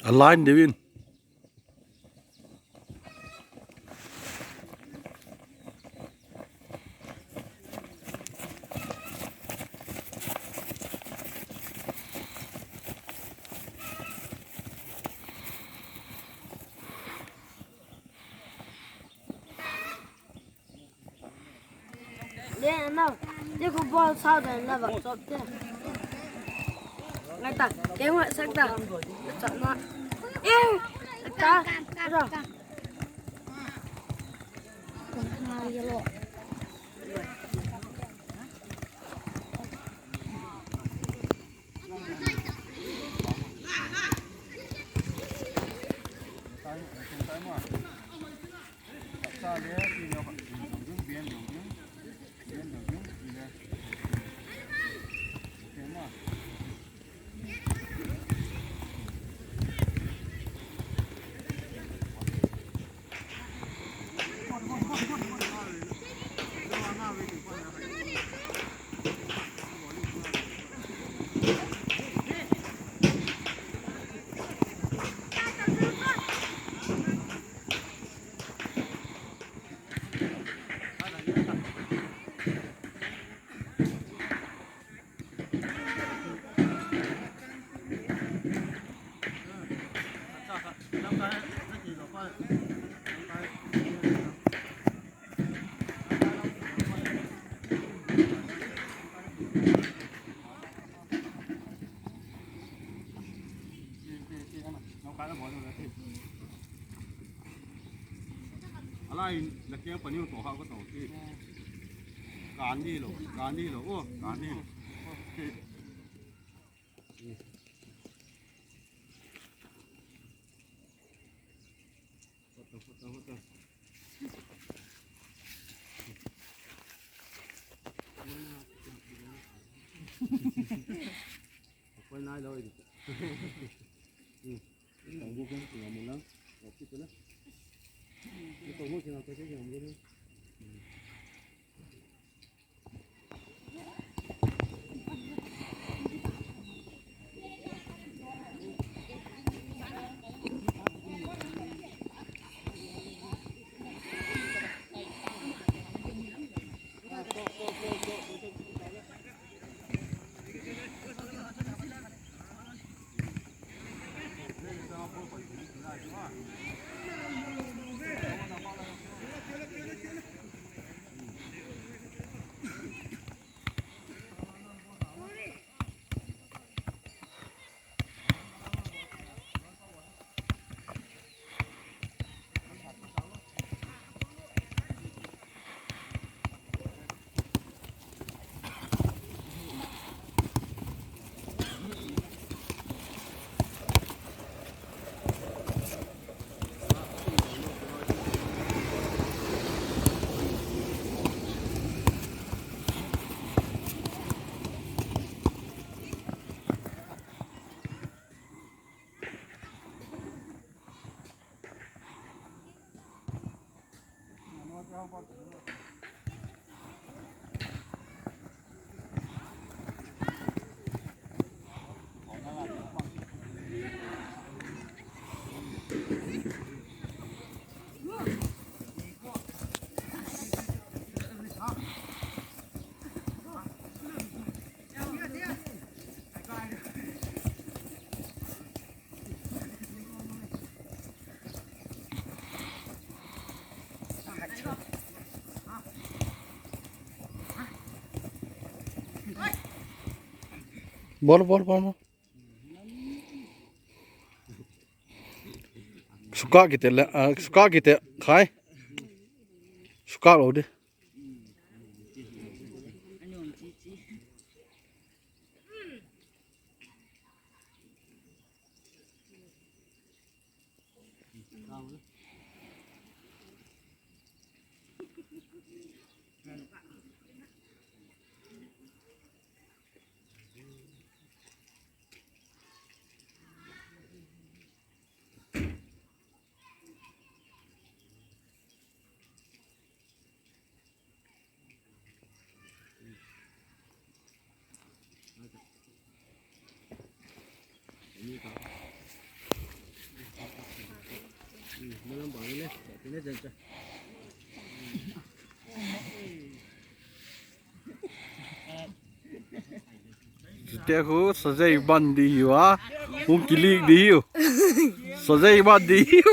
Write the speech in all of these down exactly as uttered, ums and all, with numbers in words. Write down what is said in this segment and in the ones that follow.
A line deuh in. Le, nau, le ku ball sau dan la va chop te. Ngai ta, ke ngai sak ta. Chop na. Eh, ta, ta. A lai la kiang pani to ha ka to ti. Kan di lo, kan di lo, o, kan di lo. Bol, bol, bol, bol. Sukak kite le, ah, sukak kite khai. Sukak lo di. Chute khu sajei ban di hiu a, hung kilik di hiu. Sajei ban di hiu.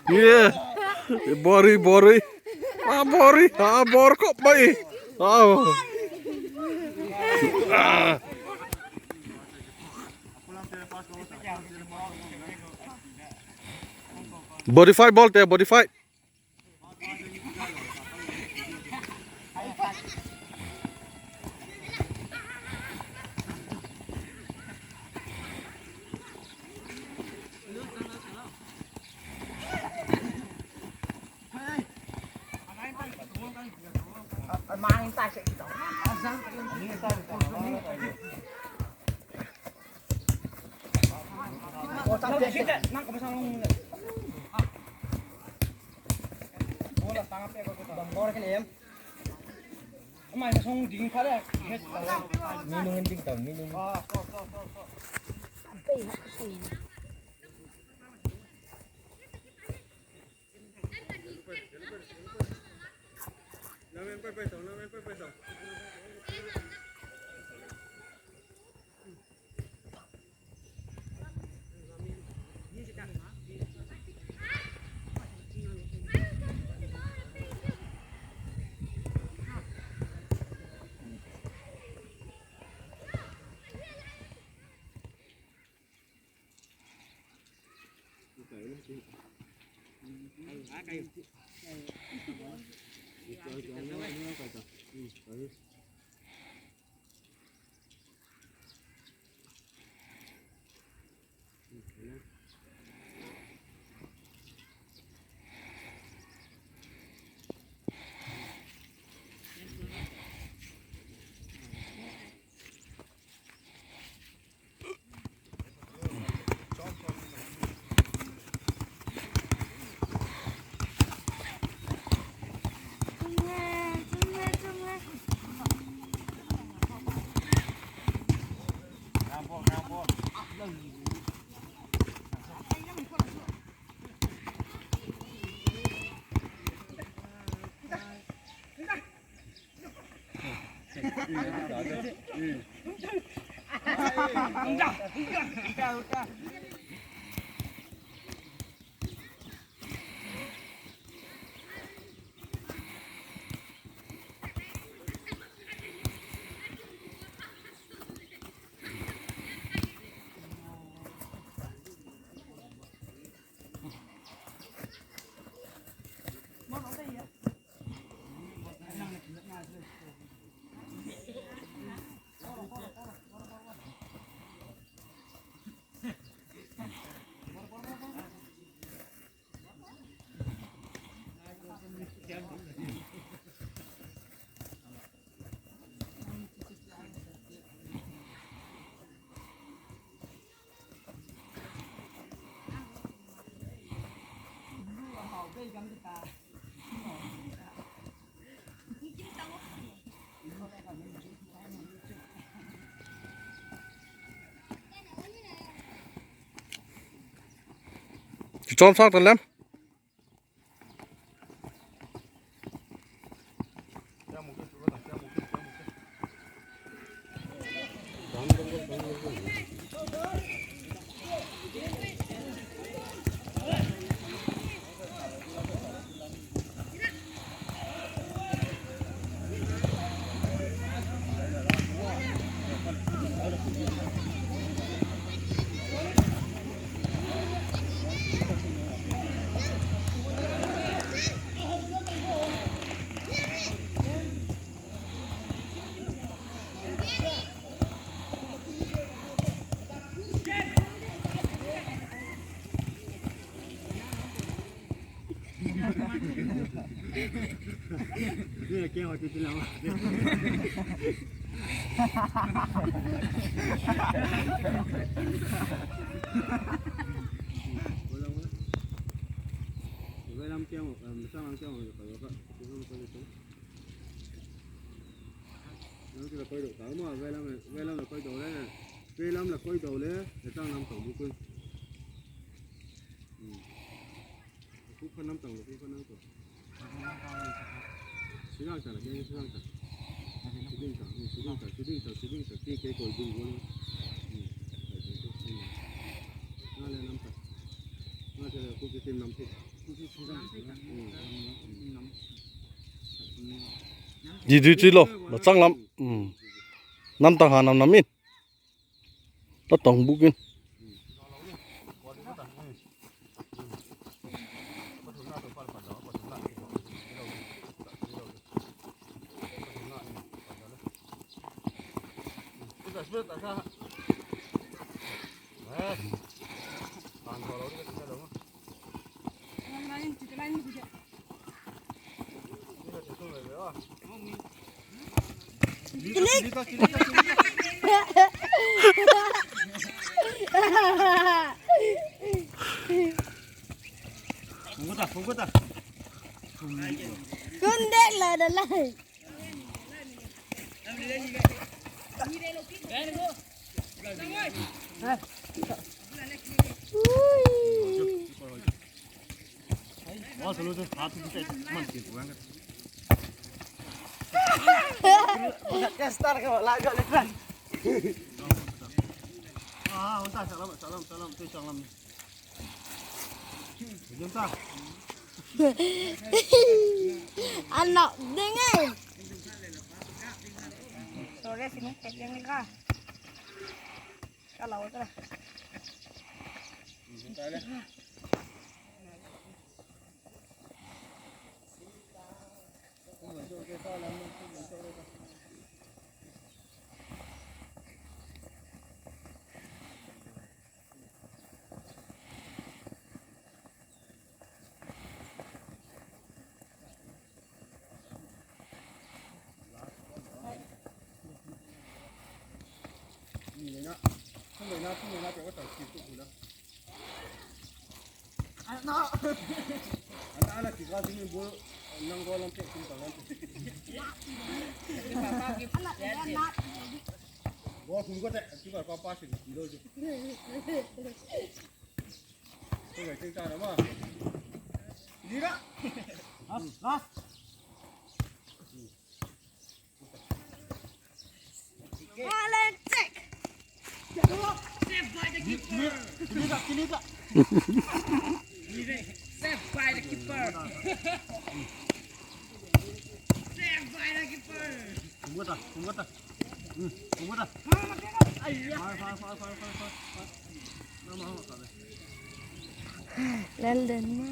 Ye, bor ui, bor ui. A bor ui, a bor khop mai. A. Body fight bawlte, body fight. Kichawm sâng ta lem. Nang chu la koi do ka ma, vei lam, vei lam la koi do le, vei lam la koi do le, la chang lam to bu kun. Hmm. Di di ti lo, la chang lam. Nam tang ha nam nam in. La tang buk in. Kun dek la da lai. Anok ding e. Sorry, sini pek yang ni ka. Ka lau ka. Saved by the keeper. Saved by the keeper. Lel den ma.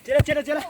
Chela, chela, chela.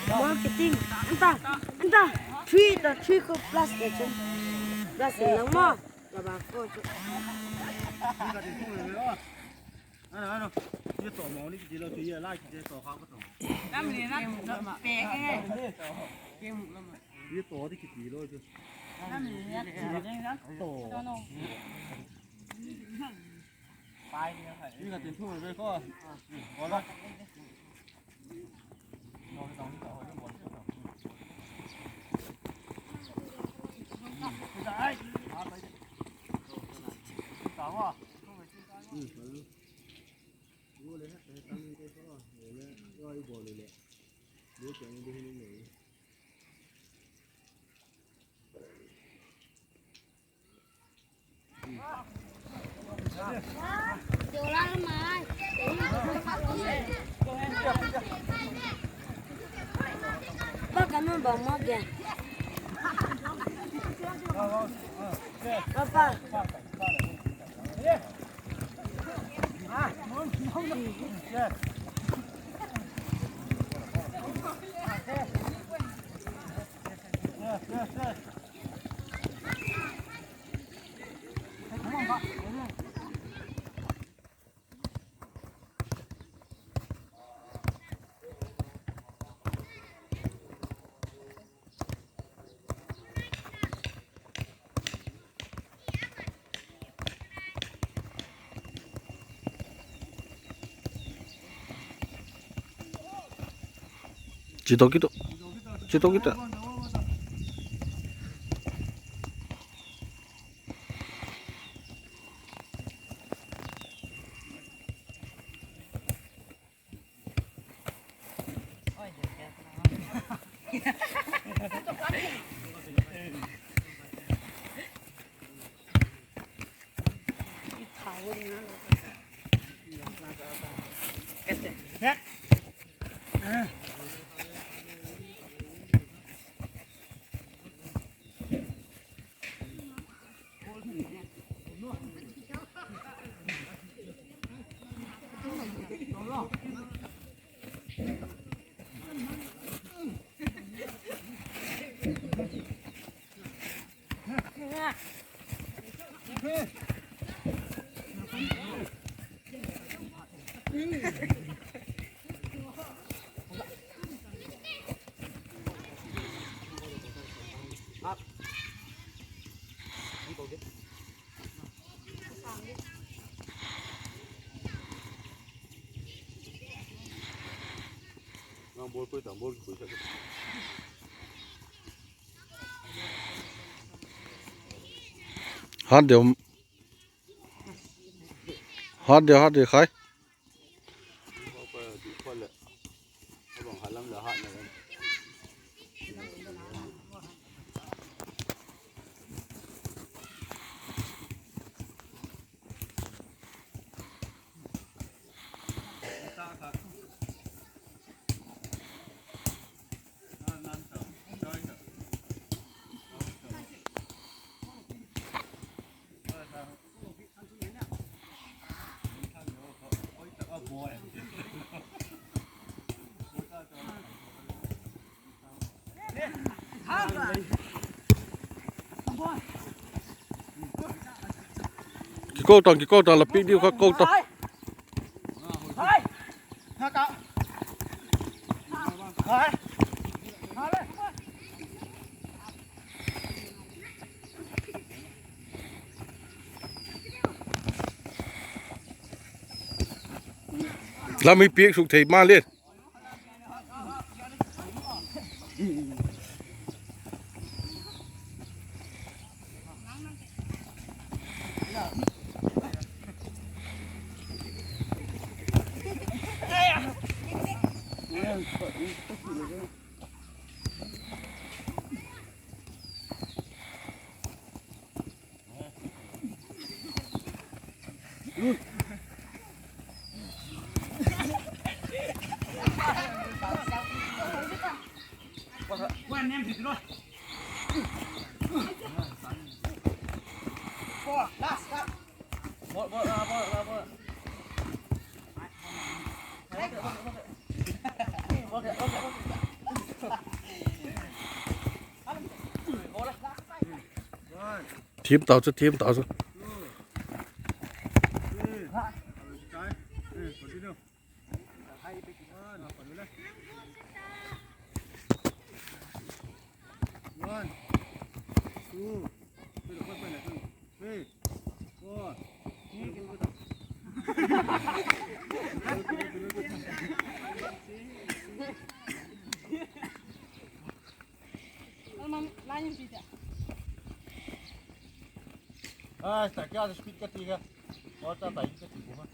Ball kiting. Anta, anta. Three ta, three ko plus de chu. Ka sin lang maw? Ka ba ko chu. Ano, ano. Ye to mo ni ki lo chu ye lai ki to kha ko to. Lam ni na pe ke. Ye to di ki lo chu. Lam ni na to. Pai ni ka tin thu ve ko. Ko la. Chi to ki to. Chi to ki to. Hat deu, hat deu, hat deu khai. Kiko tang, kiko tang, la pi diu kha ko tang. Lam i piak suk thei ma le. Thiam tau chu, thiam tau chu. Ai, ta kya speed ka ti ka. Aw, ta ta in ka ti ko ha.